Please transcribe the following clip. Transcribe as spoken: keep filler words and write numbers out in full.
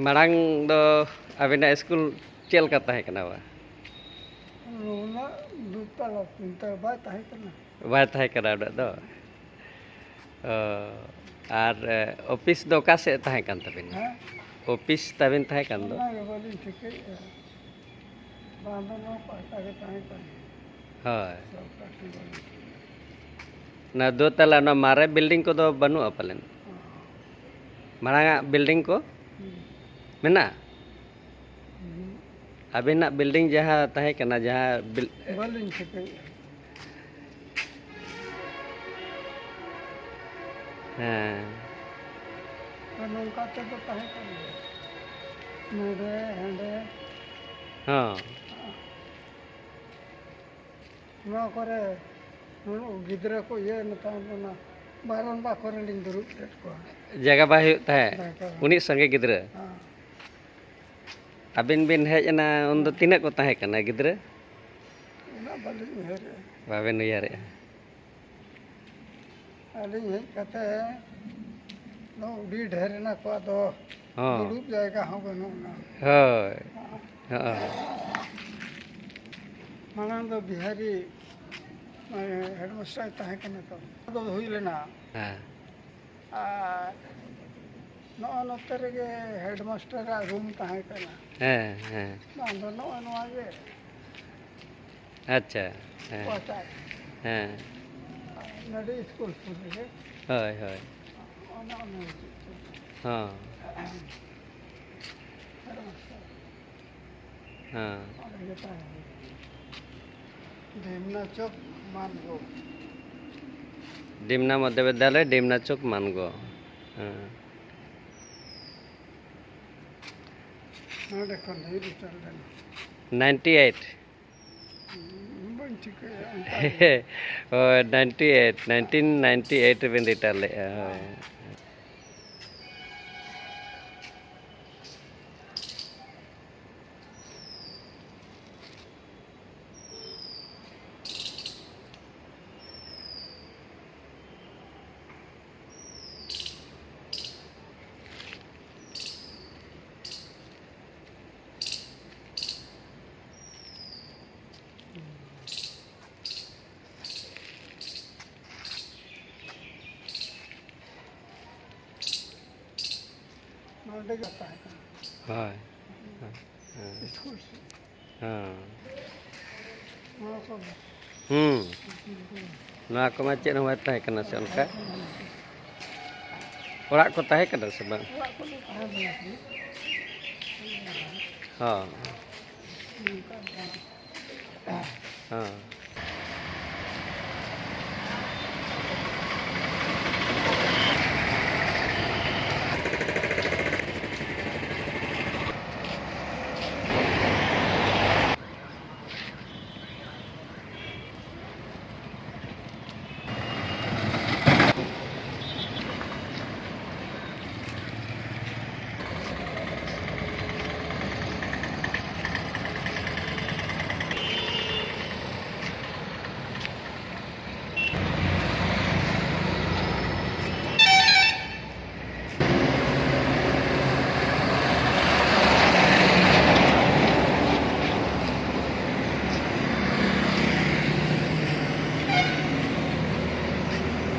ᱢᱟᱲᱟᱝ ᱫᱚ ᱟᱵᱤᱱᱟᱜ ᱥᱠᱩᱞ ᱪᱮᱫ ᱞᱮᱠᱟ ᱛᱟᱦᱮᱸ ᱠᱟᱱᱟ ᱵᱟ? ᱱᱚᱣᱟ ᱫᱩ ᱛᱟᱞᱟ, ᱛᱤᱱ ᱛᱟᱞᱟ ᱵᱟᱭ ᱛᱟᱦᱮᱸ ᱠᱟᱱᱟ᱾ ᱵᱟᱭ ᱛᱟᱦᱮᱸ ᱠᱟᱱᱟ ᱩᱱᱟᱹᱜ ᱫᱚ᱾ ᱚ, ᱟᱨ, ᱮ, ᱚᱯᱷᱤᱥ ᱫᱚ ᱚᱠᱟ ᱥᱮᱫ ᱛᱟᱦᱮᱸ ᱠᱟᱱ ᱛᱟᱵᱤᱱᱟ? ᱦᱮᱸ? ᱚᱯᱷᱤᱥ ᱛᱟᱵᱤᱱ ᱛᱟᱦᱮᱸ ᱠᱟᱱ ᱫᱚ? ᱚᱱᱟ ᱜᱮ ᱵᱟᱹᱞᱤᱧ ᱴᱷᱤᱠᱟᱹᱭᱮᱫᱼᱟ᱾ ᱵᱟᱝ ᱫᱚ ᱱᱚᱣᱟ ᱯᱟᱦᱴᱟ ᱜᱮ ᱛᱟᱦᱮᱸ ᱠᱟᱱᱟ᱾ ᱦᱳᱭ᱾ ᱥᱚᱨᱠᱟᱨ ᱴᱷᱮᱱ ᱵᱟᱹᱞᱤᱧ ᱴᱷᱤᱠᱟᱹᱭᱟ᱾ ᱚᱱᱟ ᱫᱩ ᱛᱟᱞᱟ, ᱚᱱᱟ ᱢᱟᱨᱮ ᱵᱤᱞᱰᱤᱝ ᱠᱚᱫᱚ ᱵᱟᱹᱱᱩᱜᱼᱟ ᱯᱟᱞᱮᱱ? ᱦᱚᱸ᱾ ᱢᱟᱲᱟᱝᱟᱜ ᱵᱤᱞᱰᱤᱝ ᱠᱚ ᱦᱩᱸ᱾ ᱢᱮᱱᱟᱜᱼᱟ? ᱦᱩᱸ᱾ ᱟᱵᱤᱱᱟᱜ ᱵᱤᱞᱰᱤᱝ ᱡᱟᱦᱟᱸ ᱛᱟᱦᱮᱸ ᱠᱟᱱᱟ, ᱡᱟᱦᱟᱸ ᱵᱤᱞ- ᱵᱟᱹᱞᱤᱧ ᱴᱷᱤᱠᱟᱹᱭᱮᱫᱼᱟ᱾ ᱦᱮᱸ᱾ ᱟᱨ ᱱᱚᱝᱠᱟ ᱛᱮᱫᱚ ᱛᱟᱦᱮᱸ ᱠᱟᱱ ᱜᱮᱭᱟ᱾ ᱱᱚᱰᱮ, ᱦᱟᱸᱰᱮ᱾ ᱦᱚᱸ᱾ ᱱᱚᱣᱟ ᱠᱚᱨᱮ ᱱᱩᱱᱩ ᱜᱤᱫᱽᱨᱟᱹ ᱠᱚ ᱤᱭᱟᱹ ᱱᱮᱛᱟᱨ ᱚᱱᱟ ᱵᱟᱨᱚᱱᱫᱟ ᱠᱚᱨᱮ ᱞᱤᱧ ᱫᱩᱲᱩᱵ ᱞᱮᱫ ᱠᱚᱣᱟ᱾ ᱡᱟᱭᱜᱟ ᱵᱟᱭ ᱦᱩᱭᱩᱜ ᱛᱟᱦᱮᱸᱫ᱾ ᱵᱟᱭ ᱠᱚ- ᱩᱱᱤ ᱥᱟᱸᱜᱮ ᱜᱤᱫᱽᱨᱟᱹ᱾ ᱦᱮᱸ᱾ ᱟᱹᱵᱤᱱ ᱵᱤᱱ ᱦᱮᱡ ᱮᱱᱟ, ᱩᱱᱫᱚ ᱛᱤᱱᱟᱹᱜ ᱠᱚ ᱛᱟᱦᱮᱸ ᱠᱟᱱᱟ ᱜᱤᱫᱽᱨᱟᱹ? ᱩᱱᱟᱹᱜ ᱵᱟᱹᱞᱤᱧ ᱩᱭᱦᱟᱹᱨᱮᱜᱼᱟ᱾ ᱵᱟᱵᱮᱱ ᱩᱭᱦᱟᱹᱨᱮᱜᱼᱟ? ᱟᱹᱞᱤᱧ ᱦᱮᱡ ᱠᱟᱛᱮ ᱫᱚ ᱟᱹᱰᱤ ᱰᱷᱮᱨ ᱮᱱᱟ ᱠᱚ, ᱟᱫᱚ ᱦᱚᱸ᱾ ᱫᱩᱲᱩᱵ ᱡᱟᱭᱜᱟ ᱦᱚᱸ ᱵᱟᱹᱱᱩᱜ ᱟᱱᱟ᱾ ᱦᱳᱭ᱾ ᱦᱚᱸ᱾ ᱢᱟᱲᱟᱝ ᱫᱚ ᱵᱤᱦᱟᱨᱤ, ᱢᱟᱱᱮ, ᱦᱮᱰᱢᱟᱥᱴᱟᱨ ᱛᱟᱦᱮᱸ ᱠᱟᱱᱟ ᱛᱚ᱾ ᱟᱫᱚ ᱦᱩᱭ ᱞᱮᱱᱟ᱾ ᱦᱮᱸ᱾ ᱟᱨ ᱱᱚᱜᱼᱚ ᱱᱚᱛᱮ ᱨᱮᱜᱮ ᱦᱮᱰᱢᱟᱥᱴᱟᱨᱟᱜ ᱨᱩᱢ ᱛᱟᱦᱮᱸ ᱠᱟᱱᱟ᱾ ᱦᱮᱸ, ᱦᱮᱸ᱾ ᱵᱟᱝ ᱫᱚ ᱱᱚᱜᱼᱚ ᱱᱚᱣᱟ ᱜᱮ᱾ ᱟᱪᱪᱷᱟ, ᱦᱮᱸ᱾ ᱠᱚᱪᱟ᱾ ᱦᱮᱸ᱾ ᱱᱚᱰᱮ ᱥᱠᱩᱞ ᱥᱩᱨ ᱨᱮᱜᱮ᱾ ᱦᱳᱭ, ᱦᱳᱭ᱾ ᱚᱱᱟ, ᱚᱱᱟ ᱦᱤᱡᱩᱜ ᱠᱟᱱᱟ᱾ ᱦᱚᱸ᱾ ᱦᱮᱸ᱾ ᱚᱸᱰᱮ ᱜᱮ ᱛᱟᱦᱮᱸ ᱦᱩᱭᱩᱜ ᱠᱟᱱᱟ᱾ ᱰᱤᱢᱱᱟ ᱪᱚᱠ, ᱢᱟᱱᱜᱳ᱾ ᱰᱤᱢᱱᱟ ᱢᱚᱫᱽᱫᱷᱚ ᱵᱤᱫᱽᱫᱟᱞᱚᱭ, ᱰᱤᱢᱱᱟ ᱪᱚᱠ, ᱢᱟᱱᱜᱳ᱾ ᱦᱮᱸ᱾ ᱱᱚᱰᱮ ᱠᱷᱚᱱ ᱦᱮᱡ ᱩᱛᱟᱹᱨ ᱞᱮᱱᱟ᱾ Ninety eight᱾ ᱵᱟᱹᱧ ᱴᱷᱤᱠᱟᱹᱭᱟ, ᱚᱱᱠᱟ ᱜᱮ᱾ ᱦᱳᱭ, ninety eight, nineteen ninety eight ᱨᱮᱵᱤᱱ retire ᱞᱮᱫᱼᱟ, ᱦᱳᱭ᱾ ᱱᱚᱰᱮ ᱜᱮ ᱛᱟᱦᱮᱸ ᱠᱟᱱᱟ᱾ ᱦᱳᱭ᱾ ᱦᱮᱸ᱾ ᱥᱠᱩᱞ ᱥᱮᱫ᱾ ᱦᱮᱸ᱾ ᱱᱚᱣᱟ ᱠᱚ ᱦᱩᱸ᱾ ᱱᱚᱣᱟ ᱠᱚᱢᱟ ᱪᱮᱫ ᱦᱚᱸ ᱵᱟᱭ ᱛᱟᱦᱮᱸ ᱠᱟᱱᱟ ᱥᱮ ᱚᱱᱠᱟ? ᱚᱲᱟᱜ ᱠᱚ ᱛᱟᱦᱮᱸ ᱠᱟᱱᱟ ᱥᱮ ᱵᱟᱝ? ᱚᱲᱟᱜ ᱠᱚᱫᱚ ᱛᱟᱦᱮᱸ ᱠᱟᱱᱟ ᱥᱮ? ᱦᱚᱸ᱾ ᱱᱚᱝᱠᱟ ᱫᱚ ᱵᱟᱝ᱾ ᱦᱚᱸ᱾